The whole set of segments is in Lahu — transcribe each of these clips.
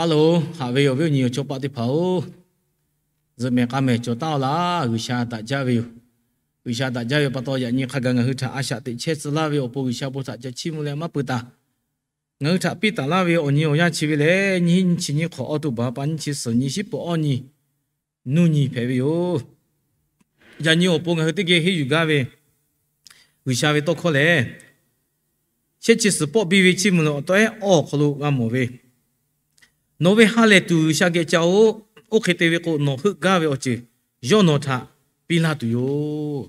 Hello, haꞈ ve awˬ viˉ awˬ nyi awˬ chawˇ paˆ teˇ hpaˍ-oˬ, zuhꞈ mehˍ k'a mehˍ cawˬ taˉ-aw laˇ. G'uiˬsha daꞈ jaˇ ve yoˬ. G'uiˬsha daꞈ jaˇ ve pa taw, yaꞈ nyi hk'a gaˬ ngaˬ hui htaꞈ a shaꞈ teꞈ chehˇ tcuh laˇ ve awˬ pon G'uiˬsha bon htaꞈ ca chiˇ mvuh leh maˇ pui taˍ. Ngaˬ hui htaꞈ piˇ taˍ laˇ ve awˬ nyi awˬ yanˇ chi ve lehˬ, nyiˇ hinˉ nyiˇ chi nyiˇ hk'awꞈ, October pa nyiˇ chi suhˍ nyi, shiˉ peuˬ awˇ nyi, nuˇ nyi hpehꞈ ve yoˬ. Yaꞈ nyi awˬ pon ngaˬ hui teˇ geh henˇ yuˬ gaˇ ve G'uiˬsha ve tawˇ hkawˇ lehˬ, shehˆ chi suhˍ pawˆ biˇ ve Chiˇ mvuh leh awˬ tawehˉ awˇ awˬ hk'aw lo g'a mawˬ ve, Nawˬ ve ha lehˬ tuˬ G'uiˬsha geh ca-oˬ. Oˇ hk'e te ve k'o, nawˬ heuˆ gaˇ ve awˬ ceuˬ yawˇ nawˬ htaꞈ piˇ laˇ tuˬ yoˬ.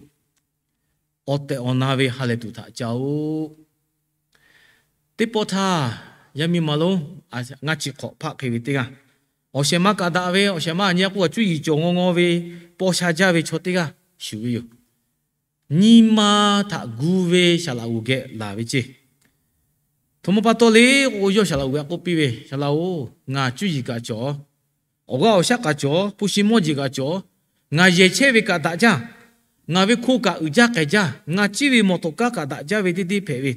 Awˬ tehˬ awˬ na ve ha lehˬ tuˬ htaꞈ ca-oˬ. Teˇ pawˆ htaˇ, yaˇ miˇ ma lonˉ, ngaˇ chi hk'awꞈ hpaˆ hk'e ve teˇ g'aˇ, awˬ shehˍ ma kaꞈ daꞈ ve, awˬ shehˍ ma nyi a k'o, a cuˇ yiˍ cawˬ ngaw ngaw ve, paw sha jaˇ ve chaw teˇ g'aˇ shuˍ ve yoˬ. Nyi ma htaꞈ gu ve saˍ laꞈ g'oˍ geh laˬ ve ceˇ. Htoꞈ ma pa taw le k'o, yawˇ saˍ laꞈ g'oˍ geh k'oˆ piˇ ve, Saˍ laꞈ-oˬ, ngaˬ cuˇ yiˍ kaꞈ cawˬ, awˬ g'aˇ awˬ shaˉ kaꞈ cawˬ, hpu shi mawˇ jeˬ kaꞈ cawˬ, ngaˬ yehˬ chehˇ ve kaꞈ daꞈ jaˇ. Ngaˬ ve hko kaꞈ uiˍ jaˇ k'ai jaˇ. Ngaˬ ciˇ ve mawˬ tawˍ kaˉ kaꞈ daꞈ jaˇ ve teˇ deˇ hpehꞈ ve,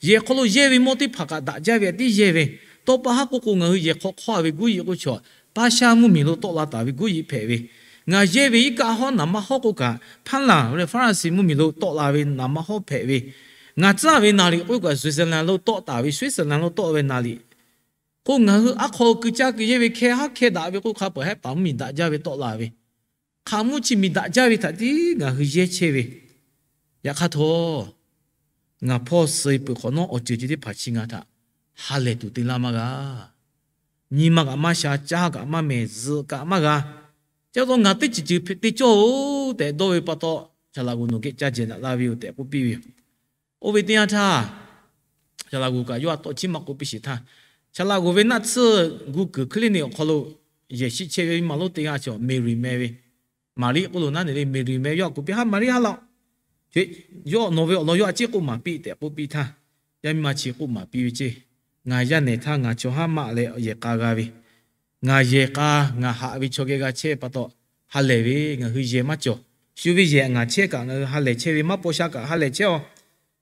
yehˬ hk'aw lo yehˇ ve mawˇ teˇ hpaˍ kaꞈ daꞈ jaˇ ve a tiˉ yehˇ ve, tawˇ pa haˉ k'oˆ k'o, ngaˬ hui yehˬ hk'aw hk'awˇ ve guˇ yiꞈ k'oˆ chaw, Paˇshaˇ mvuhˇmiˬ lo tawˆ la taˍ ve guˇ yiꞈ hpehꞈ ve, ngaˬ yehˇ ve iˉ kaˆ hawˉ naˍ maˇ hawˉ k'oˆ kaꞈ, Hpaˇ laˬ leh Faˍraˍsiˍ mvuhˇmiˬ lo tawˆ la ve naˍ maˇ hawˉ hpehꞈ ve, ngaˬ tcuhˉ ve naˍ riˍ k'oˆ kaꞈ, Switzerland lo tawˆ taˍ ve, Switzerland lo tawˆ ve naˍ riˍ k'o, ngaˬ hui aˉ hk'aw keu caˇ keu yehˇ ve hkeh haˉ hkeh daꞈ ve k'oˆ hk'a peuˬ hehˉ paˍ mvuhˇmiˬ daꞈ jaˇ ve tawˆ la ve, hk'aˬ mvuhˇ chi miˬ daꞈ jaˇ ve htaꞈ tiˉ ngaˬ hui yehˇ chehˇ ve, yaꞈ hk'aˇ htawˇ, ngaˬ hpawˇ suh-e peuˬ hk'awꞈ nawˉ, awˬ ceuˬ chi teˇ hpaˍ chi ngaˬ htaꞈ ha lehˬ tuˬ te laˇ maˇ g'a. Nyi ma kaꞈ maˇ sha, caˇ kaꞈ maˇ mehˍ, zuhꞈ kaꞈ maˇ g'a. Chi pa taw ngaˬ teˇ ceuˬ ceuˬ te cawˇ-oˬ tehꞈ dawˇ ve pa taw, Saˍ laꞈ g'oˍ nawˬ geh ca jehˬ daꞈ la ve yoˬ tehꞈ k'oˆ piˇ ve yoˬ. Oˇ ve teˇ yanˇ htaˇ, Saˍ laꞈ g'oˍ kaꞈ yawˇ a taw chiˇ ma k'oˆ piˇ sheˍ htaˇ, Saˍ laꞈ g'oˍ ve naˆ tsuhˇ gu kuiˬ clinic awˬ hk'aw lo yehˬ shiˆ chehˇ ve maˇ lonˉ teˇ g'aˇ cawˬ, Mary meh ve, Maˍriˆ k'oˆ lo naˉ ne le, Mary meh ve, yawˇ a kuˬ piˇ htaˇ, Maˍriˆ ha laꞈ-oˬ, yawˇ nawˬ ve awˬ lawn yawˇ a ciˉ k'oˆ maˍ piˇ tehꞈ k'oˆ piˇ htaˇ, yaˇ miˇ ma chi k'oˆ maˍ piˇ ve ceˇ. Ngaˬ yaˇ nehˬ htaˇ ngaˬ chaw haˉ maˆ leh yehˬ k'a g'a ve, ngaˬ yehˬ k'a ngaˬ haꞈ ve chaw geh g'a chehˇ pa taw, ha lehˬ ve, ngaˬ hui yehˬ maˇ cawˬ. Shu ve yehˬ ngaˬ chehˇ kaꞈ ngaˬ hui ha lehˬ chehˇ ve, maˇ paw sha kaꞈ ha lehˬ chehˇ-aw.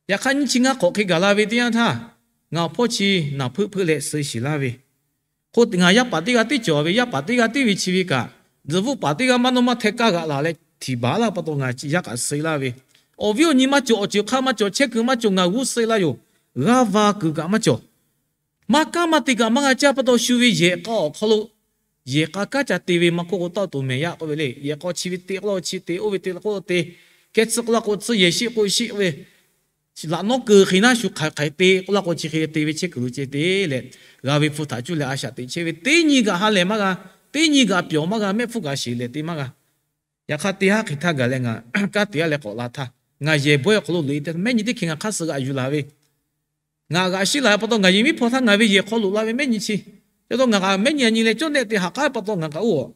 Yaꞈ hk'aˇ nyiˇ chi ngaˇ hk'awꞈ hk'e gaˬ la ve teˇ yanˇ htaˇ, ngaˬ awˬ hpawˇ chi naˬ hpeuˆ hpeuˆ leh suh shiˍ laˇ ve, k'o, ngaˬ yaˇ paˍ teˇ g'aˇ tiˉ cawˬ ve, yaˇ paˍ teˇ g'aˇ tiˉ ve chi ve kaꞈ, zuhꞈ bvuhˆ paˍ teˇ g'aˇ maˇ nawˇ maˇ hteh kaˇ g'aꞈ laˬ leh htiˍ baˬ laˇ pa taw, ngaˬ yaˇ kaꞈ suh laˇ ve, awˬ viˉ awˬ nyi maˇ cawˬ, awˬ ceuˬ hk'aˇ maˇ cawˬ, chehˇ kuiˬ maˇ cawˬ, ngaˬ g'uˇ suh laˇ yoˬ. G'aˇ va kuiˬ kaꞈ maˇ cawˬ. Maˇ kanˉ maˇ te kaꞈ maˇ g'a caˇ pa taw, shu ve yehˬ k'a awˬ hk'aw lo yehˬ k'a kanˉ ca te ve maˇ k'oˆ k'o, tawˇ to mehˍ yaˇ k'oˆ ve le. Yehˬ k'a chi ve te k'oˆ la k'o chi te, oˇ ve te k'oˆ la k'o te, keh tsuhˇ k'oˆ la k'o tsuhˇ, yehˬ shiˆ k'o shiˆ ve, laꞈ nawˉ keu hk'e naˉ shu hk'aiˍ hk'aiˍ te k'oˆ la k'o chi hk'e te ve chehˇ kuiˬ lo ceh te leh, g'a ve hpu htaꞈ cuˇ leh a shaꞈ teꞈ chehˇ ve, teˇ nyi kaꞈ ha lehˬ maˇ g'a, teˇ nyi kaꞈ pyawˬ maˇ g'a, mehˆ hpfuhˇ kaꞈ shiˍ leh te maˇ g'a. Yaꞈ hk'aˇ, teˇ haˉ hk'e htaˇ gaˬ leh ngaˬ kanˉ te-a leh k'awꞈ la htaˇ, ngaˬ yehˬ bawehˇ awˬ hk'aw lo loꞈ-e te, mehˆ nyi teˇ hkeh ngaˬ hk'aˇ suh g'aꞈ yuˬ laˬ ve, ngaˬ g'aꞈ shiˉ laˬ ve pa taw, ngaˬ yehˬ miˉ hpaw htaˇ ngaˬ ve yehˬ hk'aw loꞈ la ve mehˆ nyi chi, ca taw ngaˬ kaꞈ mehˆ nyi a nyi leh cawˇ nehˆ te haꞈ k'aˉ pa taw, ngaˬ kaꞈ oˇ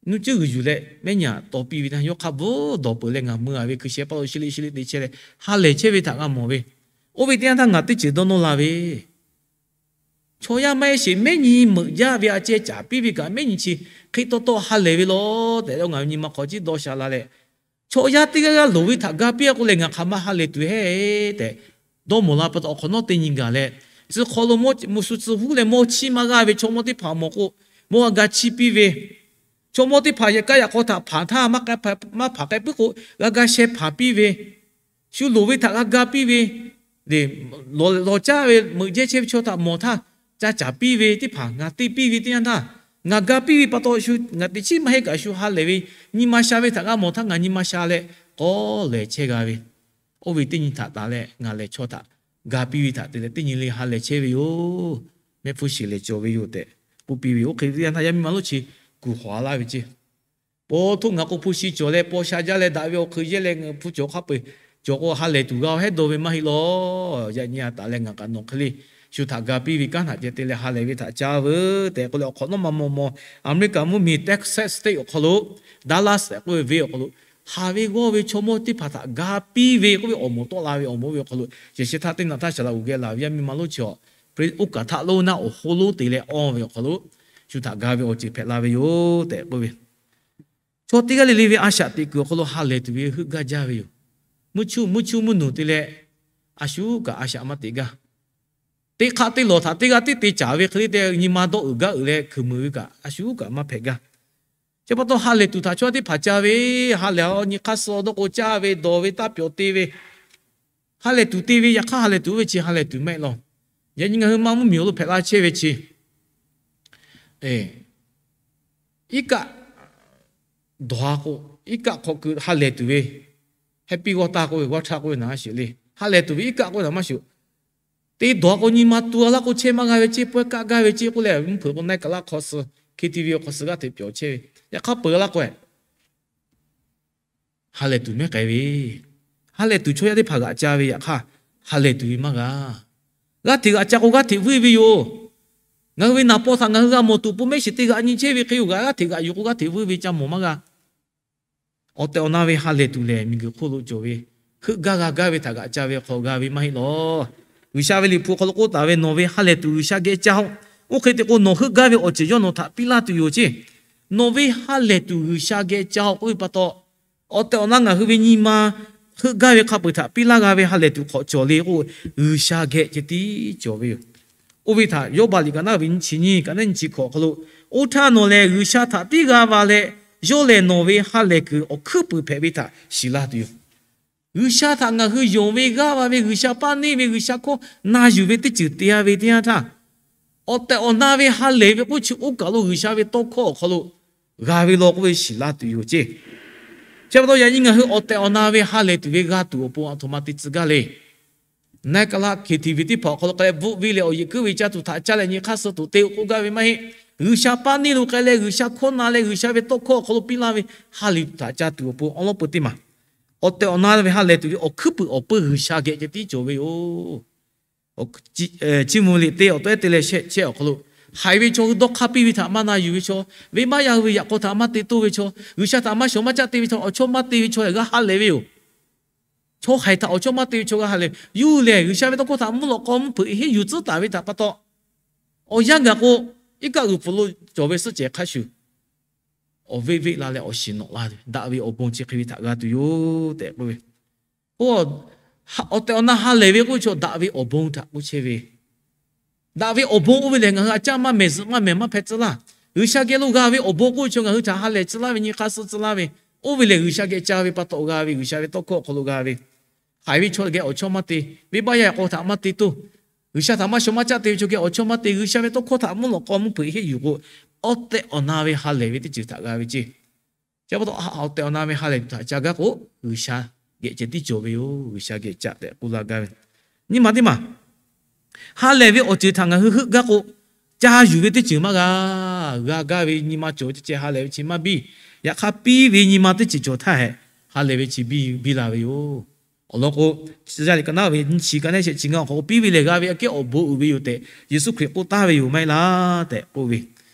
nuˇ cuˉ g'uiˬ yuˬ leh mehˆ nyi aꞈ taw piˇ ve htaˇ, yawˇ hk'a bvuhꞈ dawˬ peuˬ leh ngaˬ mui-a ve hkui sheh pa taw, shi liꞈ shi liꞈ te chehˇ leh ha lehˬ chehˇ ve htaꞈ g'a mawˬ ve. Oˇ ve teˇ yanˇ htaˇ ngaˬ teˇ ceuˬ dawˇ nawˇ la ve, chaw yaˇ maˇ heˆ sheˍ, mehˆ nyi meuꞈ jaˇ ve a ceh caˍ piˇ ve kaꞈ, mehˆ nyi chi hk'e taw taw ha lehˬ ve law tehꞈ, ngaˬ ve nyi ma hk'aw ciˉ dawˇ sha la leh, chaw yaˇ teˇ g'aˇ g'aˇ loˍ ve htaꞈ ga piˇ-a k'oˆ leh, ngaˬ hk'aˬ ma ha lehˬ tuˬ heˆ tehꞈ dawˇ mawˬ la pa taw, awˬ hk'awꞈ nawˉ teˇ nyi gaˬ leh, tcuh hk'aw lo mawˇ, mvuhˇ shu tcuh huˉ leh mawˇ chiˇ maˇ g'aˇ ve chaw mawˇ teˇ hpaˍ mawˬ k'o, mawˇ g'a ga chiˇ piˇ ve, chaw mawˇ teˇ hpaˍ yehˬ k'aˇ yaꞈ hk'aw htaꞈ hpanˍ htaˇ, maˇ hpanˍ k'ai puiˉ k'o, g'a ga sheh hpanˍ piˇ ve, shu loˍ ve htaꞈ g'a ga piˇ ve, lawˬ caˇ ve meuꞈ jehˇ chehˇ ve chaw htaꞈ mawˬ htaˇ, ca caˍ piˇ ve teˇ hpaˍ ngaˬ te piˇ ve teˇ yanˇ htaˇ, ngaˬ ga piˇ ve pa taw, shu ngaˬ teꞈ chiˉ maˇ heˆ kaꞈ shu ha lehˬ ve, nyi ma sha ve htaꞈ g'a mawˬ htaˇ, ngaˬ nyi ma sha leh k'awꞈ lehˬ chehˇ g'a ve. Oˇ ve teˇ nyi htaꞈ taˍ leh ngaˬ lehˬ chaw htaꞈ ga piˇ ve htaꞈ te leh, teˇ nyi le ha lehˬ chehˇ ve yoˬ. Mehˆ hpfuhˇ shiˍ lehˬ cawˬ ve yoˬ tehꞈ k'oˆ piˇ ve. Oˇ hk'e ve teˇ yanˇ htaˇ, yaˇ miˇ ma lonˉ chi kuˬ hawˍ-a laˇ ve ceˇ. Paw htoˆ ngaˬ k'o hpu shi cawˬ leh paw sha jaˇ leh daꞈ ve awˬ hk'eun yehˇ leh, ngaˬ hpu cawˬ hk'a peu-eˬ cawˬ k'o, ha lehˬ tuˬ g'a-o hehˉ dawˇ ve maˇ heˆ law. Yaꞈ nyi a taˍ leh ngaˬ kaꞈ nawˬ hk'e le shu htaꞈ ga piˇ ve kanˉ htaꞈ ceh te leh ha lehˬ ve htaꞈ caˇ veuˬ tehꞈ k'oˆ leh, awˬ hk'awꞈ nawˉ ma maw maw, America mvuhˇmiˬ Texas State awˬ hk'aw lo, Dallas tehꞈ k'oˆ ve venˇ awˬ hk'aw lo, haˍ ve g'awˇ ve chaw mawˇ teˇ hpaˍ htaꞈ ga piˇ ve k'oˆ ve awˬ moˍ tawˆ la ve awˬ moˍ oˇ ve awˬ hk'aw lo, yehˬ sheh htaˇ teˇ naꞈ htaˇ Saˍ laꞈ g'oˍ geh laˬ ve yaˇ miˇ ma lonˉ chi, oˇ kaˬ htaˆ lonˉ naˆ awˬ hoˇ lonˉ te leh awˇ ve awˬ hk'aw lo, shu htaꞈ ga ve awˬ ceuˬ hpehꞈ la ve yoˬ tehꞈ k'oˆ ve. Chaw teˇ g'aˇ le le ve a shaꞈ teꞈ kuiˬ awˬ hk'aw lo ha lehˬ tuˬ ve heuˆ gaˇ jaˇ ve yoˬ. Mvuhˇ chuˇ mvuhˇ chuˇ mvuhˇ nuˬ te leh, a shu kaꞈ a shaꞈ maˇ teꞈ gaˇ. Teˇ hk'aˆ teˇ lawˬ htaꞈ teˇ g'aˇ tiˉ te caˍ ve hk'e le te, nyi ma dawˇ uiˍ gaˇ uiˍ leh hkui muiˬ ve kaꞈ a shu kaꞈ maˇ hpehꞈ gaˇ. Chi pa taw ha lehˬ tuˬ htaꞈ chaw teˇ hpaˍ ca ve, ha lehˬ a nyi hk'aˇ suh dawˇ k'o caˇ ve, dawˬ ve, taˇ pyawˬ te ve, ha lehˬ tuˬ te ve, yaꞈ hk'aˇ ha lehˬ tuˬ oˇ ve chi ha lehˬ tuˬ mehˆ law. Yaꞈ nyi ngaˬ hui Manˇ mvuhˇmiˬ awˬ lo hpehꞈ la chehˇ ve chi, iˉ kaˆ dawˬ-a k'o, iˉ kaˆ hk'aw keu ha lehˬ tuˬ ve, heh piˇ g'awˇ taˇ k'oˆ ve, g'awˇ htaˇ k'oˆ ve naˍ a sheˍ le. Ha lehˬ tuˬ ve iˉ kaˆ k'oˆ ve naˍ maˇ sheˍ. Te dawˬ-a k'o nyi ma tu-a laˇ k'o chehˇ maˇ g'a ve ceˇ, pawehˇ kaˆ gaˇ ve ceˇ k'oˆ leh mvuhˇ hpeuꞈ k'o naiˉ kaꞈ laˇ hk'aw suh, K T V awˬ hk'aw suh g'aˇ hteꞈ pyawˬ chehˇ ve. Yaꞈ hk'aˇ peuˬ laˇ k'o, ha lehˬ tuˬ mehˉ k'ai ve, ha lehˬ tuˬ chaw yaˇ teˇ hpaˍ g'aꞈ ca ve, yaꞈ hk'aˇ ha lehˬ tuˬ ve maˇ g'a. G'aˇ hteꞈ g'aꞈ ca k'o g'aˇ hteꞈ vuiˇ ve yoˬ. Ngaˬ hui ve naˍ paw htaꞈ ngaˬ hui g'a mawˬ tuˬ awˬ pon mehˆ shiˍ te g'aꞈ nyi chehˇ ve hk'e yoˬ. G'aˇ hteꞈ g'aꞈ yuˬ k'o g'aˇ hteꞈ vuiˇ ve ca mawˬ maˇ g'a. Awˬ tehˬ awˬ na ve ha lehˬ tuˬ lehˬ, miˬguiˬ hk'oˆ lo cawˬ ve, heuˆ gaˇ g'a gaˇ ve htaꞈ g'aꞈ ca ve hk'aw g'a ve maˇ heˆ law. G'uiˬsha ve liꞈ hpu hk'aw lo k'oˆ taˍ ve, Nawˬ ve ha lehˬ tuˬ G'uiˬsha geh ca-oˆ. Oˇ hk'e te k'o, nawˬ heuˆ gaˇ ve awˬ ceuˬ yawˇ nawˬ htaꞈ piˇ laˇ tuˬ yoˬ ceˇ. Nawˬ ve ha lehˬ tuˬ G'uiˬsha geh ca-oˆ k'oˆ ve pa taw, awˬ tehˬ awˬ na ngaˬ hui ve nyi ma heuˆ gaˇ ve hk'a peu-eˬ htaꞈ piˇ laˇ g'a ve ha lehˬ tuˬ hk'awꞈ cawˬ le k'o, G'uiˬsha geh ceh tiˉ cawˬ ve yoˬ. Oˇ ve htaꞈ Yawˇbaˆ liꞈ kaꞈ naˉ ve nyiˇ chi nyiˇ kaꞈ naˉ nyiˇ chi hkawꞈ awˬ hk'aw lo, Oˇ htaˇ nawˬ lehˬ G'uiˬsha htaꞈ piˇ g'a va leh, yawˇ lehˬ nawˬ ve ha lehˬ kuiˬ awˬ hkuiˉ puiˍ hpehꞈ ve htaꞈ shiˍ laˇ tuˬ yoˬ. G'uiˬsha htaꞈ ngaˬ hui yonˍ ve, g'aˇ va ve, G'uiˬsha paˇ neˇ ve, G'uiˬsha hkawˇ na yuˬ ve teˇ ceuˬ te-a ve teˇ yanˇ htaˇ, awˬ tehˬ awˬ na ve ha lehˬ ve k'oˆ chi oˇ kaˬ lo G'uiˬsha ve tawˇ hkawˇ awˬ hk'aw lo g'a ve law k'oˆ ve shiˍ laˇ tuˬ yoˬ ceˇ. Chi pa taw yaꞈ nyi ngaˬ hui awˬ tehˬ awˬ na ve ha lehˬ tuˬ ve g'a tuˬ awˬ pon aˬ htoꞈ ma te tcuh gaˇ le. Naiˉ kaˆ laˇ K T V teˇ hpaˍ awˬ hk'aw lo k'ai leh bvuhˆ ve leh awˬ yeꞈ kuiˉ ve caˇ tuˬ htaꞈ caˇ leh nyi hk'aˇ suh tuˬ te-o k'oˆ gaˇ ve maˇ heˆ. G'uiˬsha paˇ neˇ lo k'ai leh G'uiˬsha hkawˇ na leh G'uiˬsha ve tawˇ hkawˇ awˬ hk'aw lo piˇ laˇ ve ha lehˬ tuˬ htaꞈ ca tuˬ awˬ pon awˉ lawˉ peu teˇ maˬ, awˬ tehˬ awˬ na ve ha lehˬ tuˬ ve awˬ hkuiˉ puiˍ awˬ peu G'uiˬsha geh ceh tiˉ cawˬ ve yoˬ. Chiˇ mvuh liꞈ teˇ awˬ tawehˉ te leh shehˆ chehˇ awˬ hk'aw lo, haiˬ ve chaw hui dawˇ hk'aˇ piˇ ve htaꞈ maˇ na yuˬ ve chaw, venˇbaˆ yaˇ hui ve yaꞈ k'aw htaꞈ maˇ te toˇ ve chaw, G'uiˬsha htaꞈ maˇ shawˍ maˇ caˆ te ve chaw, awˬ chawˇ maˇ te ve chaw lehˬ g'a ha lehˬ ve yoˬ. Chaw haiˬ htaꞈ awˬ chawˇ maˇ te ve chaw g'a ha lehˬ, yuˇ lehˬ G'uiˬsha ve tawˇ hkawˇ htaꞈ mvuhˇ lawꞈ k'aw mvuhˇ hpeuꞈ henˇ yuˬ tcuhˉ taˍ ve htaꞈ pa taw, awˬ yanˇ gaˬ k'o, iˉ kaˆ g'uiˬ pfuhˍ lo cawˬ ve suhˉ cehˬ hk'a shuˍ, awˬ veˆ veˆ la leh awˬ shiˍ nawꞈ la ve, daꞈ ve awˬ bon chi hk'e ve htaꞈ g'a tuˬ yoˬ tehꞈ k'oˆ ve. Oˇ, awˬ tehˬ awˬ na ha lehˬ ve k'oˆ ve chaw daꞈ ve awˬ bon htaꞈ k'oˆ chehˇ ve. Daꞈ ve awˬ bon oˇ ve lehˬ ngaˬ hui a caˇ maˇ mehˍ, zuhꞈ maˇ mehˍ, maˇ hpehꞈ tcuh laˇ. G'uiˬsha geh lo g'a ve awˬ bon k'oˆ ve chaw ngaˬ hui htaꞈ ha lehˬ tcuh laˇ ve, nyi hk'aˇ suh tcuh laˇ ve, oˇ ve lehˬ G'uiˬsha geh ca ve pa taw g'a ve, G'uiˬsha ve tawˇ hkawˇ awˬ hk'aw lo g'a ve, haiˬ ve chaw geh awˬ chawˇ maˇ te, venˇbaˆ yaˇ awˬ k'aw htaꞈ maˇ te toˇ, G'uiˬsha htaꞈ maˇ shawˍ maˇ caˆ te ve chaw geh awˬ chawˇ maˇ te, G'uiˬsha ve tawˇ hkawˇ htaꞈ mvuhˇ lawꞈ k'aw mvuhˇ hpeuꞈ henˇ yuˬ k'o, awˬ tehˬ awˬ na ve ha lehˬ ve teˇ ceuˬ htaꞈ g'a ve ceˇ. Chi pa taw awˬ tehˬ awˬ na ve ha lehˬ tuˬ htaꞈ ca gaˇ k'o, G'uiˬsha geh ceh tiˉ cawˬ ve yoˬ. G'uiˬsha geh ca tehꞈ k'oˆ laˇ gaˇ ve. Nyi ma teˇ maˬ, ha lehˬ ve awˬ ceuˬ htaꞈ ngaˬ hui heuˆ gaˇ k'o, ca yuˬ ve teˇ ceuˬ maˇ g'a. G'a gaˇ ve nyi ma cawˬ ve teˇ ceuˬ ha lehˬ ve chi maˇ biˇ. Yaꞈ hk'aˇ piˇ ve nyi ma teˇ ceuˬ cawˬ htaˇ hehꞈ, ha lehˬ ve chi biˇ biˇ la ve yoˬ. Awˬ lawn k'o, Yaˇ liꞈ ka naˉ ve nyiˇ chi ka neˉ shehˆ chi ngaˇ awˬ hk'aw k'o, piˇ ve lehˬ g'a ve aꞈ kehˉ awˬ bon uiˍ ve yoˬ tehꞈ Yeˍsuˆ Hkriꞈ k'oˆ taˍ ve yoˬ maˇ heˆ laˇ tehꞈ k'oˆ ve.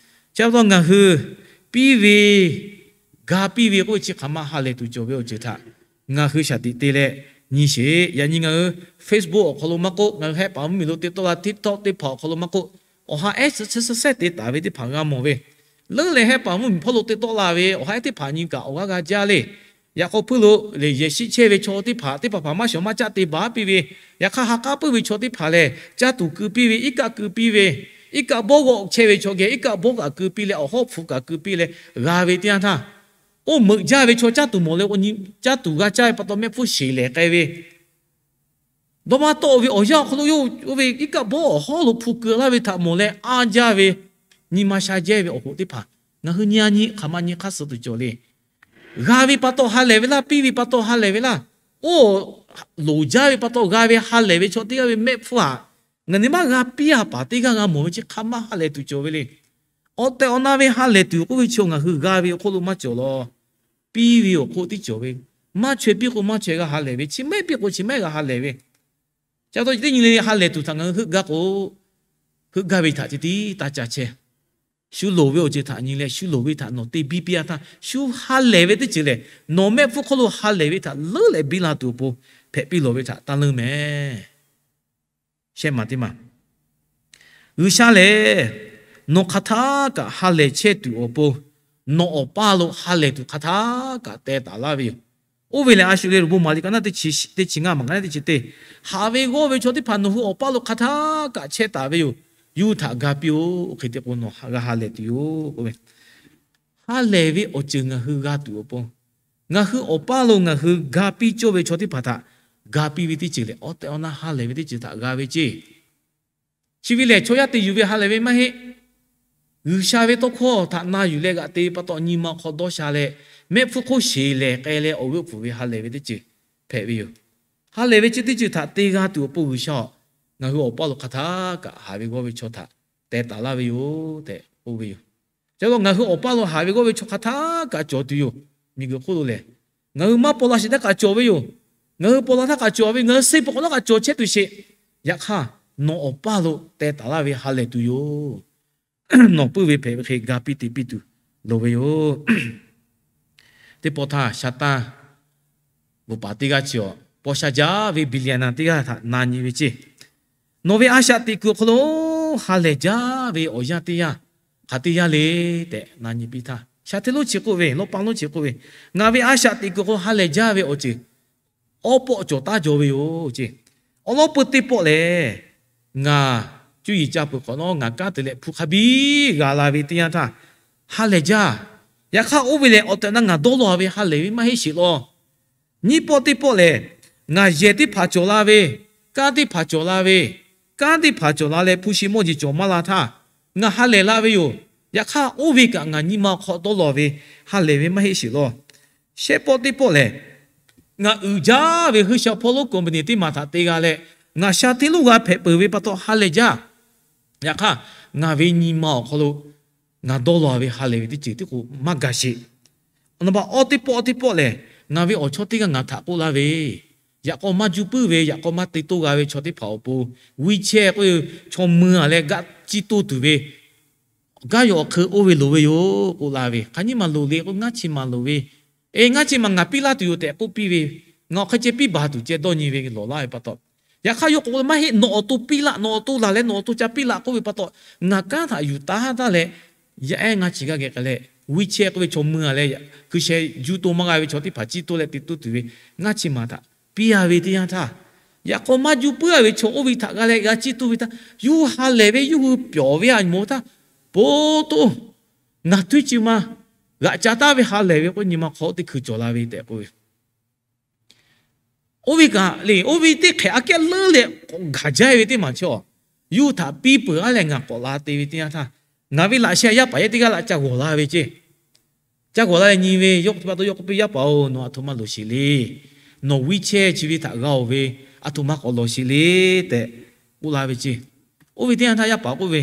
Chi pa taw ngaˬ hui piˇ ve, ga piˇ ve k'oˆ ve chi hk'aˬ ma ha lehˬ tuˬ cawˬ ve awˬ ceuˬ htaꞈ ngaˬ hui shaˍ tiꞈ te leh nyi sheˍ. Yaꞈ nyi ngaˬ hui Facebook awˬ hk'aw lo maˇ k'oˆ, ngaˬ hui hehˆ paˍ mvuhˇmiˬ lo te tawˆ la, TikTok teˇ hpaˍ awˬ hk'aw lo maˇ k'oˆ, awˬ ha ehˉ suh suh suh sehˉ te taˍ ve teˇ hpaˍ g'a mawˬ ve. Leuˉ leh hehˆ paˍ mvuhˇmiˬ hpawˇ lo te tawˆ la ve awˬ ha ehˉ teˇ hpaˍ nyi kaꞈ awˬ g'aˇ g'a jaˇ le. Yaꞈ k'aw hpuiˇ lo lehˬ, yehˬ shiˆ chehˇ ve chaw teˇ hpaˍ teˇ hpaˍ hpaˍ maˇ shawˍ maˇ caˆ te baˬ piˇ ve, yaꞈ hk'aˇ ha k'aˉ puiˉ ve chaw teˇ hpaˍ lehˬ, caˇ tuˬ keu piˇ ve, iˉ kaˆ keu piˇ ve, iˉ kaˆ bawˇ g'awˆ chehˇ ve chaw geh iˉ kaˆ bawˇ kaꞈ keu piˇ leh, awˬ hawˉ hpu kaꞈ keu piˇ leh g'a ve teˇ yanˇ htaˇ, oˇ meuꞈ jaˇ ve chaw caˇ tuˬ mawˬ leh, caˇ tuˬ g'a caˇ ve pa taw mehˆ hpfuhˇ sheˍ lehˬ k'ai ve, dawˇ maˇ tawˆ ve awˬ yanˇ awˬ hk'aw lo yawˇ oˇ ve iˉ kaˆ bawˇ awˬ hawˉ lo hpu keu laˇ ve htaꞈ mawˬ leh anˇ jaˇ ve, nyi ma sha jehˇ ve awˬ hoꞈ teˇ hpaˍ ngaˬ hui nyi a nyi hk'aˬ ma nyi hk'aˇ suh tuˬ cawˬ le. G'a ve pa taw ha lehˬ ve laˇ, piˇ ve pa taw ha lehˬ ve laˇ, oˇ loˍ jaˇ ve pa taw g'a ve ha lehˬ ve chaw teˇ g'aˇ ve mehˆ hpfuhˇ aꞈ, ngaˬ nyi maˇ g'a piˇ a paˍ teˇ g'aˇ g'a mawˬ ve chi hk'aˬ ma ha lehˬ tuˬ cawˬ ve le. Awˬ tehˬ awˬ na ve ha lehˬ tuˬ k'oˆ ve chi ngaˬ hui g'a ve awˬ hk'oˆ lo maˇ cawˬ law. Piˇ ve awˬ hk'oˆ tiˉ cawˬ ve. Maˇ chaweh piˇ k'o maˇ chaweh g'a ha lehˬ ve, chi mehˆ piˇ k'o chi mehˆ g'a ha lehˬ ve. Chi pa taw teˇ nyi le ha lehˬ tuˬ htaꞈ ngaˬ hui heuˆ gaˇ k'o, heuˆ gaˇ ve htaꞈ ceh tiˉ taˇ ca chehˇ. Shu loˍ ve awˬ ceuˬ htaꞈ nyi leh shu loˍ ve htaꞈ nawˬ te biˇ piˇ a htaˇ, shu ha lehˬ ve teˇ ceuˬ lehˬ, nawˬ mehˆ hpfuhˇ hk'oˆ lo ha lehˬ ve htaꞈ leuˉ leh biˇ la tuˬ awˬ pon hpehꞈ piˇ lawˬ ve htaꞈ taˇ leuˉ mehˍ. Shehˆ maˬ teˇ maˬ, G'uiˬsha lehˬ nawˬ hk'aˬ htaˇ kaꞈ ha lehˬ chehˇ tuˬ awˬ pon, nawˬ awˬ paˇ lo ha lehˬ tuˬ hk'aˬ htaˇ kaꞈ teh taˍ laˇ ve yoˬ. Oˇ ve lehˬ, a shu le lo bon maˍ liꞈ ka naˇ teˇ chi ngaˇ maˬ ka naˇ teˇ chi teˇ, haꞈ ve g'awˇ ve chaw teˇ hpaˍ nawˬ hui awˬ paˇ lo hk'a htaˇ kaꞈ chehˇ taˍ ve yoˬ. Yawˇ hui htaꞈ ga piˇ-oˆ. Oˇ hk'e te k'o, nawˬ g'a ha lehˬ tuˬ yoˬ. Ha lehˬ ve awˬ ceuˬ ngaˬ hui g'a tuˬ awˬ pon, ngaˬ hui awˬ paˇ lo ngaˬ hui ga piˇ cawˇ ve chaw teˇ hpaˍ htaꞈ ga piˇ ve teˇ ceuˬ lehˬ, awˬ tehˬ awˬ na ha lehˬ ve teˇ ceuˬ htaꞈ g'a ve ceˇ. Chi ve lehˬ, chaw yaˇ te yuˬ ve ha lehˬ ve maˇ heˆ. G'uiˬsha ve tawˇ hkawˇ htaꞈ na yuˬ leh g'aꞈ te pa taw, nyi ma awˬ hk'aw dawˇ sha leh, mehˆ hpfuhˇ hk'oˆ sheˍ lehˬ k'ai leh awˬ g'euˆ pfuhˍ ve ha lehˬ ve teˇ ceuˬ hpehꞈ ve yoˬ. Ha lehˬ ve chi teˇ ceuˬ htaꞈ te g'a tuˬ awˬ pon G'uiˬsha-oˬ, ngaˬ hui awˬ paˇ lo hk'a htaˇ kaꞈ haꞈ ve g'awˇ ve chaw htaꞈ teh taˍ laˇ ve yoˬ tehꞈ k'oˆ ve yoˬ. Chi pa taw ngaˬ hui awˬ paˇ lo haꞈ ve g'awˇ ve chaw hk'a htaˇ kaꞈ cawˬ tuˬ yoˬ. Miˬguiˬ hk'oˆ lo lehˬ, ngaˬ hui maˇ paw la sheˍ htaˇ kaꞈ cawˬ ve yoˬ. Ngaˬ hui paw la htaˇ kaꞈ cawˬ ve, ngaˬ hui suh peuˬ hk'awꞈ nawˉ kaꞈ cawˬ chehˇ tuˬ sheˍ. Yaꞈ hk'aˇ, nawˬ awˬ paˇ lo teh taˍ laˇ ve ha lehˬ tuˬ yoˬ. Nawˬ puiˉ ve hpehꞈ ve hk'e ga piˇ te piˇ tuˬ loˍ ve yoˬ. Teˇ pawˆ htaˇ, shaˍtanˍ veuꞈ paˍ teˇ g'aˇ chi awˬ paw sha jaˇ ve billionaire teˇ g'aˇ htaꞈ na nyi ve ceˇ. Nawˬ ve a shaꞈ teꞈ kuiˬ awˬ hk'aw lo ha lehˬ jaˇ ve awˬ yanˇ teˇ yanˇ hk'aˬ teˇ yanˇ le tehꞈ na nyi piˇ htaˇ, shaˍ hteˇ lonˉ chi k'oˆ ve, lawˇ pa lonˉ chi k'oˆ ve, Ngaˬ ve a shaꞈ teꞈ kuiˬ hk'aw lo ha lehˬ jaˇ ve awˬ ceuˬ awˉ pawˆ cawˬ taˉ jaw ve yoˬ ceˇ. Awˉ lawˉ peuˇ teˇ pawˆ lehˬ, ngaˬ cuˇ yiˍ ca peuˬ hk'awꞈ nawˉ ngaˬ kanˉ te leh hpu hk'a biˇ g'a la ve teˇ yanˇ htaˇ, ha lehˬ jaˇ. Yaꞈ hk'aˇ, oˇ ve lehˬ awˬ tehˬ awˬ na ngaˬ dawˇ law ve ha lehˬ ve maˇ heˆ sheˍ law. Nyiˇ pawˆ teˇ pawˆ lehˬ, ngaˬ yehˬ teˇ hpaˍ cawˬ la ve, kanˉ teˇ hpaˍ cawˬ la ve, kanˉ teˇ hpaˍ cawˬ la leh hpu shi mawˇ jeˬ cawˬ maˇ la htaˇ, ngaˬ ha lehˬ la ve yoˬ. Yaꞈ hk'aˇ, oˇ ve kaꞈ ngaˬ nyi ma awˬ hk'aw dawˇ law ve ha lehˬ ve maˇ heˆ sheˍ law. Shehˆ pawˆ teˇ pawˆ lehˬ, ngaˬ uiˍ jaˇ ve hui sha hpawˇ lonˉ company teˇ maˬ htaꞈ te g'a leh, ngaˬ sha hteˇ lonˉ g'a hpehꞈ peuˬ ve pa taw ha lehˬ jaˇ. Yaꞈ hk'aˇ, ngaˬ ve nyi ma awˬ hk'aw lo ngaˬ dawˇ law ve ha lehˬ ve teˇ ceuˬ tiˉ k'o maˇ ga sheˍ. Awˬ naˍ baꞈ awˇ teˇ pawˆ teˇ pawˆ lehˬ, ngaˬ ve awˬ chawˇ teˇ g'aˇ ngaˬ htaꞈ k'oˆ laˇ ve, yaꞈ k'aw maˇ juˇ puiˉ ve, yaꞈ k'aw maˇ te toˇ g'a ve chaw teˇ hpaˍ awˬ pon, wheelchair k'oˆ ve chaw mui-a leh gaˆ ciˇ toˇ tuˬ ve, gaˇ yawˬ awˬ hk'eu oˇ ve loˍ ve yoˬ k'oˆ la ve, hk'aˬ nyiˇ maˬ loˍ le k'o, ngaˇ chi maˬ loˍ ve, e ngaˇ chi maˬ ngaˬ piˇ laˇ tuˬ yoˬ tehꞈ k'oˆ piˇ ve, ngaˬ awˬ hk'e ceh piˇ baˬ tuˬ ceh dawˇ nyi ve lawˬ laˇ ve pa taw, yaꞈ hk'aˇ yawˇ k'o maˇ heˆ, nawˬ awˬ to piˇ laˆ, nawˬ awˬ to laˬ leh nawˬ awˬ to ca piˇ laˆ k'oˆ ve pa taw, ngaˬ kanˉ htaꞈ yuˬ taˉ taˇ leh, yaˇ ehˉ ngaˇ chi g'aˇ geh k'ai leh, wheelchair k'oˆ ve chaw mui-a leh, hkui sheh juˇ toˇ maˇ g'a ve chaw teˇ hpaˍ ciˇ toˇ leh te toˇ tuˬ ve, ngaˇ chi maˬ htaꞈ piˇ-a ve teˇ yanˇ htaˇ, yaꞈ k'aw maˇ juˇ puiˉ-a ve chaw oˇ ve htaꞈ g'a leh g'a ciˇ toˇ ve htaˇ, yawˇ hui ha lehˬ ve yawˇ hui pyawˬ ve a nyi moˍ htaˇ, po toˇ ngaˬ htuiˇ chi ma g'aꞈ ca taˉ ve ha lehˬ ve k'o, nyi ma hk'aw teˇ hkui cawˬ la ve tehꞈ k'oˆ ve Oˇ ve kaꞈ le, oˇ ve teˇ hk'ehꞈ aꞈ kehˉ leuˉ leh k'awꞈ gaˬ jaˇ ve teˇ maˬ chaw, yawˇ hui htaꞈ piˇ peuˬ-a leh ngaˬ k'awꞈ la te ve teˇ yanˇ htaˇ, ngaˬ ve laꞈ sheh yaˇ paˍ yaˇ teˇ g'aˇ laꞈ ca g'awˬ la ve ceˇ. Ca g'awˬ la leh nyi ve, yawˇ k'oˆ pa taw, yawˇ k'oˆ piˇ, Yaˇ paˍ-oˬ, nawˬ aˬ htoꞈ ma loˍ sheˍ le. Nawˬ wheelchair chi ve htaꞈ g'a-oˬ ve, aˬ htoꞈ ma k'awꞈ lawˬ sheˍ le tehꞈ k'oˆ la ve ceˇ. Oˇ ve teˇ yanˇ htaˇ yaˇ paˍ k'oˆ ve,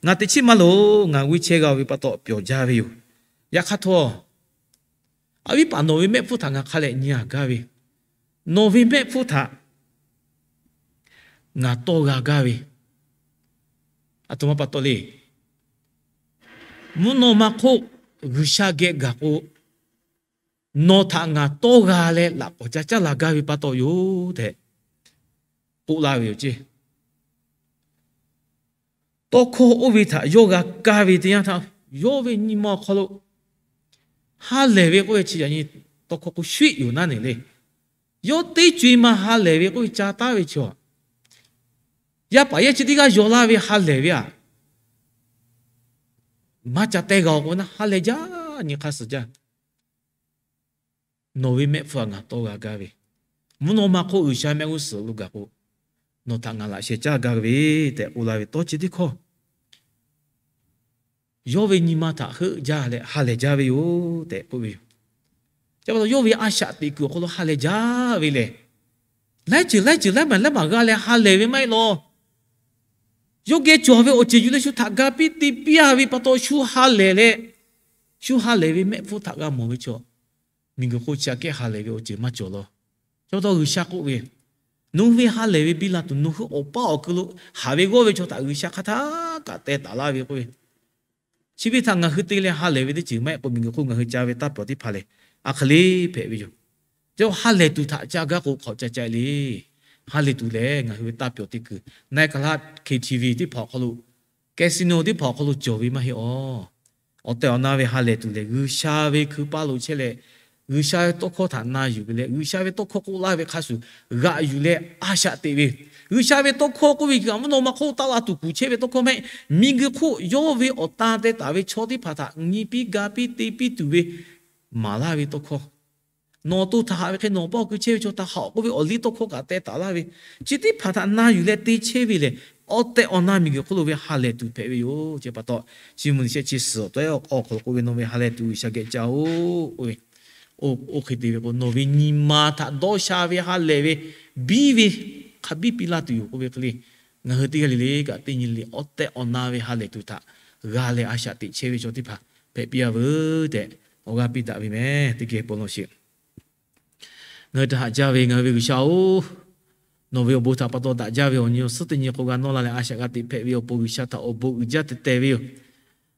Ngaˬ teꞈ chiˉ maˇ loˍ. Ngaˬ wheelchair g'a-oˬ ve pa taw pyawˬ jaˇ ve yoˬ. Yaꞈ hk'aˇ htawˇ, a viˉ paˍ, nawˬ ve mehˆ hpfuhˇ htaꞈ ngaˬ hk'a leh nyi-a gaˇ ve, nawˬ ve mehˆ hpfuhˇ htaꞈ ngaˬ tawˇ g'a gaˇ ve, aˬ htoꞈ ma pa taw le. Mvuhˇ naw ma hk'oˆ G'uiˬsha geh gaˬ k'o, nawˬ htaꞈ ngaˬ tawˇ g'a leh laꞈ k'awꞈ ca caˉ la gaˇ ve pa taw yoˬ tehꞈ k'oˆ laˇ ve yoˬ ceˇ. Tawˇ hkawˇ oˇ ve htaꞈ yawˇ g'a kaˇ ve teˇ yanˇ htaˇ, yawˇ ve nyi ma awˬ hk'aw lo ha lehˬ ve k'oˆ ve chi yaꞈ nyi tawˇ hkawˇ k'o shuiˆ yoˬ naˉ neˬ le. Yawˇ teˇ co-e ma ha lehˬ ve k'oˆ ve ca taˉ ve chaw, yaˇ paˍ yaˇ chi teˇ g'aˇ yaw laˇ ve ha lehˬ ve aꞈ, maˇ ca teh g'a-oˬ k'o naˉ, ha lehˬ jaˇ, nyi hk'aˇ suh jaˇ. Nawˬ ve mehˆ hpfuhˇ htaꞈ ngaˬ tawˇ g'a gaˇ ve, mvuhˇ naw ma hk'oˆ G'uiˬsha mehˆ g'uˇ suhˍ lo gaˬ k'o, nawˬ htaꞈ ngaˬ laꞈ sheh caˇ gaˇ ve tehꞈ k'oˆ la ve tawˇ chi teˇ hkawˇ, yawˇ ve nyi ma htaꞈ heuˆ jaˇ leh ha lehˬ jaˇ ve yoˬ tehꞈ k'oˆ ve yoˬ. Chi pa taw yawˇ ve a shaꞈ teꞈ kuiˬ awˬ hk'aw lo ha lehˬ jaˇ ve lehˬ, laiˉ ceuˬ laiˉ ceuˬ laiˉ maˬ laiˉ maˬ g'a leh ha lehˬ ve maˇ heˆ law. Yawˇ geh cawˬ ve awˬ ceuˬ yuˬ leh shu htaꞈ ga piˇ te piˇ-a ve pa taw shu ha lehˬ leh, shu ha lehˬ ve mehˆ hpfuhˇ htaꞈ g'a mawˬ ve chaw, miˬguiˬ hk'oˆ chi aꞈ kehˉ ha lehˬ ve awˬ ceuˬ maˇ cawˬ law. Chi pa taw G'uiˬsha k'oˆ ve, Nawˬ hui ve ha lehˬ ve biˇ la tuˬ, nawˬ hui awˬ paˇ awˬ ku lo haꞈ ve g'awˇ ve chaw htaꞈ G'uiˬsha hk'a htaˇ kaꞈ teh taˍ laˇ ve k'oˆ ve, chi ve htaꞈ ngaˬ hui te leh ha lehˬ ve teˇ ceuˬ maˇ heˆ k'o, miˬguiˬ hk'oˆ ngaˬ hui ca ve taˇ pyawˬ teˇ hpaˍ lehˬ, aˬ hk'e le hpehꞈ ve yoˬ. Chi ha lehˬ tuˬ htaꞈ ca gaˇ k'o hk'awꞈ ca ca le. Ha lehˬ tuˬ lehˬ, ngaˬ hui ve taˇ pyawˬ teˇ kuiˬ, nai kaˍ laˇ, K T V teˇ hpaˍ awˬ hk'aw lo, casino teˇ hpaˍ awˬ hk'aw lo cawˬ ve maˇ heˆ awˬ. Awˬ tehˬ awˬ na ve ha lehˬ tuˬ lehˬ, G'uiˬsha ve hkui paˇ lo chehˇ leh, G'uiˬsha ve tawˇ hkawˇ htaꞈ na yuˬ ve leh, G'uiˬsha ve tawˇ hkawˇ k'oˆ laˇ ve hk'a shuˍ g'aꞈ yuˬ leh a shaꞈ teꞈ ve. G'uiˬsha ve tawˇ hkawˇ k'oˆ ve kaꞈ mvuhˇ naw ma hk'oˆ taˆ la tuˬ kuˬ chehˇ ve tawˇ hkawˇ mehˆ, miˬguiˬ hk'oˆ yawˇ ve awˬ tan teh taˍ ve chaw teˇ hpaˍ htaꞈ nyi piˇ ga piˇ te piˇ tuˬ ve maˍ laˇ ve tawˇ hkawˇ. Nawˬ to htaꞈ haꞈ ve hk'e nawˬ paw keu chehˇ ve chaw htaꞈ haꞈ k'oˆ ve awˬ liˇ tawˇ hkawˇ kaꞈ teh taˍ laˇ ve, chi teˇ hpaˍ htaꞈ na yuˬ leh te chehˇ ve lehˬ, awˬ tehˬ awˬ na miˬguiˬ hk'oˆ lo ve ha lehˬ tuˬ hpehꞈ ve yoˬ. Chi pa taw, Chiˇ mvuh liꞈ shehˆ chi suhˍ awˬ tawehˉ awˬ hk'aw lo k'oˆ ve, Nawˬ ve ha lehˬ tuˬ G'uiˬsha geh ca-oˬ k'oˆ ve, oˇ hk'e te ve k'o, nawˬ ve nyi ma htaꞈ dawˇ sha ve ha lehˬ ve biˇ ve hk'a biˇ piˇ laˇ tuˬ yoˬ k'oˆ ve hk'e le, ngaˬ hui teˇ g'aˇ le le kaꞈ teˇ nyi le awˬ tehˬ awˬ na ve ha lehˬ tuˬ htaꞈ g'a leh a shaꞈ teꞈ chehˇ ve chaw teˇ hpaˍ hpehꞈ piˇ-a veuˬ tehꞈ awˬ g'aˇ piˇ daꞈ ve meh. Teˇ geh bon lawˬ sheˍ. Ngaˬ hui htaꞈ haꞈ jaˇ ve ngaˬ hui ve G'uiˬsha-oˬ, nawˬ ve awˬ bon htaꞈ pa taw daꞈ jaˇ ve awˬ nyi awˬ suhˉ teˇ nyi hk'o g'a nawˇ la leh a shaꞈ g'a teꞈ hpehꞈ ve awˬ pon G'uiˬsha htaꞈ awˬ bon uiˍ jaˇ teh teh ve yoˬ.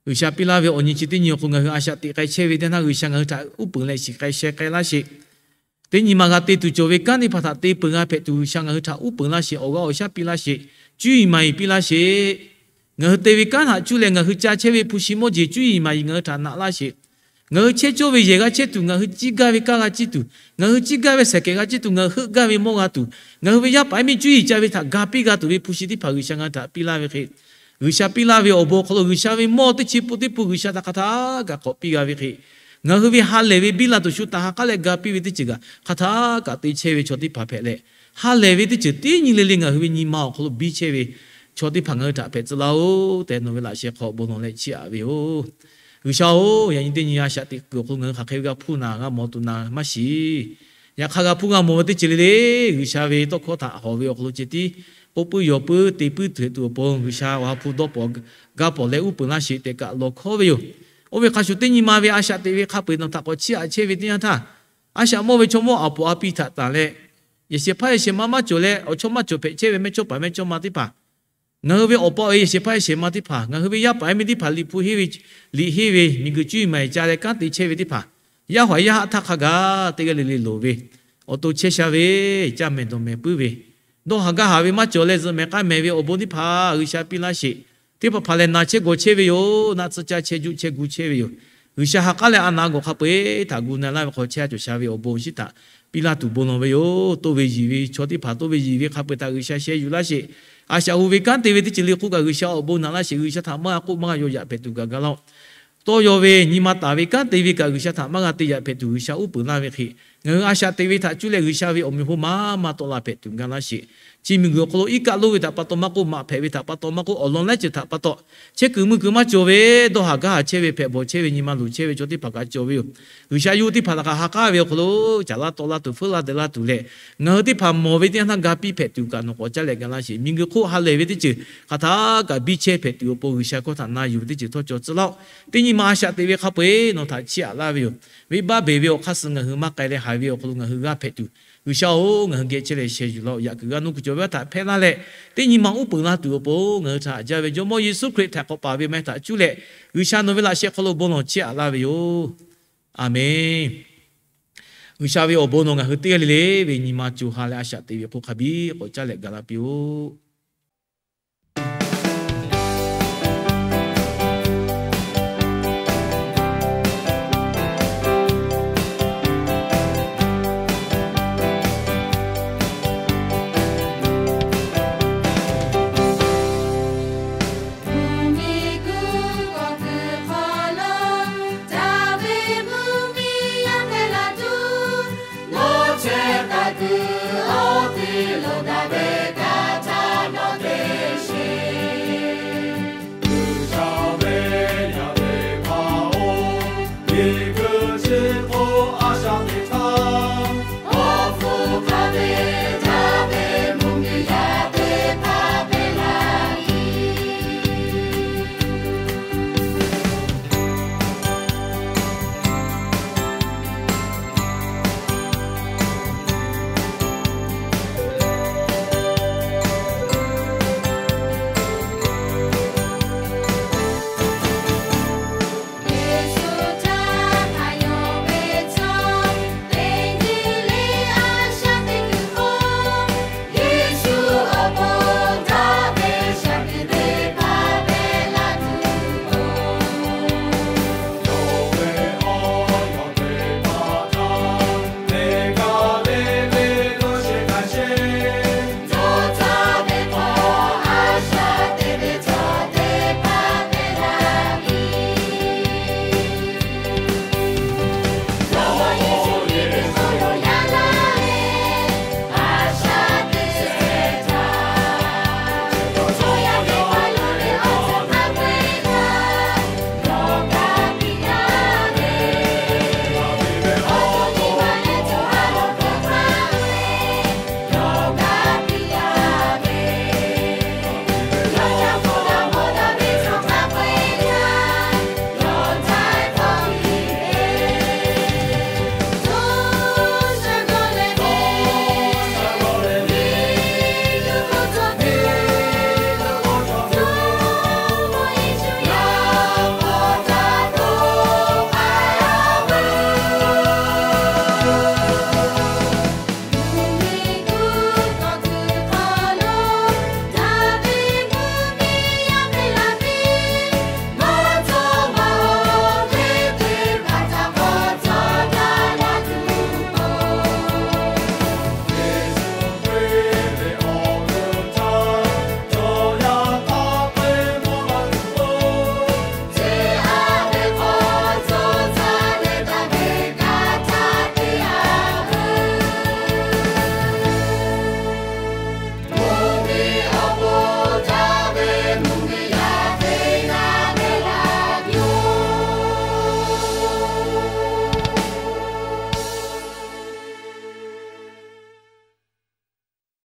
G'uiˬsha piˇ laˇ ve awˬ nyi chi teˇ nyi awˬ hk'aw lo ngaˬ hui a shaꞈ teꞈ k'ai chehˇ ve teˇ naˇ G'uiˬsha ngaˬ hui htaꞈ uˉ peunˍ leh shiˍ k'ai sheh k'ai laˇ sheˍ. Teˇ nyi ma g'a te tuˬ cawˬ ve kanˉ teˇ hpaˍ htaꞈ te peunˍ g'a hpehꞈ tuˬ G'uiˬsha ngaˬ hui htaꞈ uˉ peunˍ laˇ sheˍ. Awˬ g'aˇ awˬ shaˉ piˇ laˇ sheˍ. Cuˇ yiˍ maˍ yiˍ piˇ laˇ sheˍ. Ngaˬ hui te ve kanˉ htaꞈ cuˇ leh ngaˬ hui ca chehˇ ve hpu shi mawˇ jeˬ cuˇ yiˍ maˍ yiˍ ngaˬ hui htaꞈ naꞈ laˇ sheˍ. Ngaˬ hui chehˇ cawˇ ve yehˬ g'a chehˇ tuˬ, ngaˬ hui ciˇ gaˇ ve kanˉ g'a ciˇ tuˬ, ngaˬ hui ciˇ gaˇ ve sehˍ kehˬ g'a ciˇ tuˬ, ngaˬ hui heuˆ gaˇ ve mawˇ g'a tuˬ, ngaˬ hui ve yaˇ paˍ yaˇ miˇ cuˇ yiˍ ca ve htaꞈ ga piˇ g'a tuˬ ve hpu shi teˇ hpaˍ G'uiˬsha ngaˬ hui htaꞈ piˇ laˇ ve hk'e, G'uiˬsha piˇ laˇ ve awˬ bon awˬ hk'aw lo G'uiˬsha ve mawˇ teˇ chi pun teˇ pun G'uiˬsha htaꞈ hk'aˬ htaˇ kaꞈ k'awꞈ piˇ g'a ve hk'e, ngaˬ hui ve ha lehˬ ve biˇ la tuˬ shu htaꞈ ha k'aˉ leh ga piˇ ve teˇ ceuˬ kaꞈ hk'aˬ htaˇ kaꞈ te chehˇ ve chaw teˇ hpaˍ hpehꞈ leh, ha lehˬ ve teˇ ceuˬ teˇ nyi le le ngaˬ hui ve nyi ma awˬ hk'aw lo biˇ chehˇ ve chaw teˇ hpaˍ ngaˬ hui htaꞈ hpehꞈ tcuh laˇ-oˬ tehꞈ nawˬ ve laꞈ sheh hk'aw bon lawˬ leh chiˇ aꞈ ve yoˬ. G'uiˬsha-oˬ, yaꞈ nyi teˇ nyi a shaꞈ teꞈ kuiˬ awˬ hk'aw lo ngaˬ hui hk'aˬ hk'e ve g'a hpuˇ naˍ g'a mawˬ tuˬ naˍ maˇ shiˍ. Yaꞈ hk'aˇ g'a hpuˇ g'a mawˬ ve teˇ ceuˬ le le, G'uiˬsha ve tawˇ hkawˇ htaꞈ hawˬ ve awˬ hk'aw lo ceh tiˉ k'oˆ puiˉ yaw puiˉ te puiˉ tuˬ hpehꞈ tuˬ awˬ pon G'uiˬsha awˬ ha hpu dawˇ pawnˍ ga pawnˍ leh uˉ peunˍ laˇ sheˍ tehꞈ kaꞈ lawˬ hkawˉ ve yoˬ. Oˇ ve hk'a shuˍ teˇ nyi ma ve a shaꞈ teꞈ ve hk'a peu-eˬ nawˬ htaꞈ k'awꞈ chiˇ aꞈ chehˇ ve teˇ yanˇ htaˇ, a shaꞈ mawˇ ve chaw mawˇ aˬ poꞈ a pi htaꞈ tanˬ leh, yehˬ shehˍ hpaˇ yehˬ shehˍ ma maˇ cawˬ leh awˬ chawˇ maˇ cawˬ hpehꞈ chehˇ ve mehˇ chawˇ paˍ mehˇ chawˇ ma teˇ hpaˍ, ngaˬ hui ve awˬ pa awˬ e yehˬ shehˍ hpaˇ yehˬ shehˍ ma teˇ hpaˍ, ngaˬ hui ve yaˇ paˍ yaˇ miˇ teˇ hpaˍ liꞈ hpu henˇ ve, liꞈ henˇ ve miˬguiˬ cuˇ yiˍ maˍ yiˍ ca leh kanˉ te chehˇ ve teˇ hpaˍ, yaˇ haꞈ yaˇ haˆ htaˇ hk'a gaˬ teˇ g'aˇ le le loˍ ve, awˬ to chehˇ sha ve, caˇ mehˍ dawˬ mehˍ puiˉ ve, dawˇ haˍ gaˇ haˍ ve maˇ cawˬ leh zuhꞈ mehˍ k'aˇ mehˍ ve awˬ bon teˇ hpaˍ G'uiˬsha piˇ laˇ sheˍ. Teˇ hpaˍ hpaˍ lehˬ naˬ chehˇ gawˬ chehˇ ve yoˬ. Naˆ tsuhˇ caˇ chehˇ juˆ chehˇ gu chehˇ ve yoˬ. G'uiˬsha ha k'aˉ leh a naˍ gawˬ hk'a peu-eˬ htaꞈ gu na laˇ ve hk'aw chehˇ cawˬ sha ve awˬ bon awˬ shinˉ htaꞈ piˇ laˇ tuˬ bon lawˬ ve yoˬ. Toˇ ve yiˬ ve chaw teˇ hpaˍ toˇ ve yiˬ ve hk'a peu-eˬ htaꞈ G'uiˬsha sheh yuˬ laˇ sheˍ. A shaꞈ hu ve kanˉ te ve teˇ ceuˬ le k'oˆ kaꞈ G'uiˬsha awˬ bon naꞈ laˇ sheˍ. G'uiˬsha htaꞈ maˇ g'a k'oˆ maˇ g'a yaw yaꞈ hpehꞈ tuˬ kaꞈ ga laˇ-oˆ. Tawˇ yaw ve nyi ma taˍ ve kanˉ te ve kaꞈ G'uiˬsha htaꞈ maˇ g'a te yaꞈ hpehꞈ tuˬ G'uiˬsha uˉ peunˍ laˇ ve hk'e, ngaˬ hui a shaꞈ teꞈ ve htaꞈ cuˇ leh G'uiˬsha ve awˬ meꞈ awˬ hponˇ maˇ maˇ tawˆ la hpehꞈ tuˬ ga laˇ sheˍ. Chi miˬguiˬ awˬ hk'aw lo iˉ kaˆ lonˉ ve htaꞈ pa taw maˇ k'oˆ, maꞈ hpehꞈ ve htaꞈ pa taw maˇ k'oˆ, awˬ lawn laiˉ ceuˬ htaꞈ pa taw chehˇ kuiˬ mui kuiˬ maˇ cawˬ ve, dawˇ haˍ gaˇ haˍ chehˇ ve, hpehꞈ bawˬ chehˇ ve, nyi ma luˬ chehˇ ve chaw teˇ hpaˍ kaꞈ cawˬ ve yoˬ. G'uiˬsha yawˇ hui teˇ hpaˍ htaꞈ kaꞈ ha k'aˉ ve awˬ hk'aw lo caˍ laˇ tawˆ laˇ tuˬ, feuˉ laˇ deh laˇ tuˬ leh, ngaˬ hui teˇ hpaˍ mawˬ ve teˇ yanˇ htaˇ ga piˇ hpehꞈ tuˬ kaꞈ nawˬ k'awꞈ caˇ leh ga laˇ sheˍ. Miˬguiˬ hk'oˆ ha lehˬ ve teˇ ceuˬ hk'aˬ htaˇ kaꞈ biˇ chehˇ hpehꞈ tuˬ awˬ pon G'uiˬsha hkawˇ htaꞈ na yuˬ ve teˇ ceuˬ htawˇ cawˬ tcuh laˇ-oˆ. Teˇ nyi ma a shaꞈ teꞈ ve hk'a peu-eˬ nawˬ htaꞈ chiˇ aꞈ laˇ ve yoˬ. Venˇbaˆ beˬ ve awˬ hk'aˇ suh ngaˬ hui maˇ k'ai leh haiˬ ve awˬ hk'aw lo ngaˬ hui g'aˇ hpehꞈ tuˬ, G'uiˬsha-oˬ, ngaˬ hui geh chehˇ leh sheh yuˬ laˇ-oˆ. Yaꞈ kuiˬ g'a nuˇ kuiˬ cawˬ ve aˇ htaꞈ hpehˇ laˇ leh, teˇ nyi ma uˉ peunˍ laˇ tuˬ awˬ pon ngaˬ hui htaꞈ haꞈ jaˇ ve Jawˇmawˇ Yeˍsuˆ Hkriꞈ htaꞈ k'awꞈ paˍ ve maˇ heˆ htaꞈ cuˇ leh, G'uiˬsha nawˬ ve laꞈ sheh hk'aw lo bon lawˬ chiˇ aꞈ laˇ ve yoˬ. Aˬmenˍ. G'uiˬsha ve awˬ bon nawˬ ngaˬ hui teˇ g'aˇ le le ve nyi ma co ha leh a shaꞈ teꞈ ve hk'oˆ hk'a biˇ k'awꞈ caˇ leh gaˬ la piˇ-oˆ.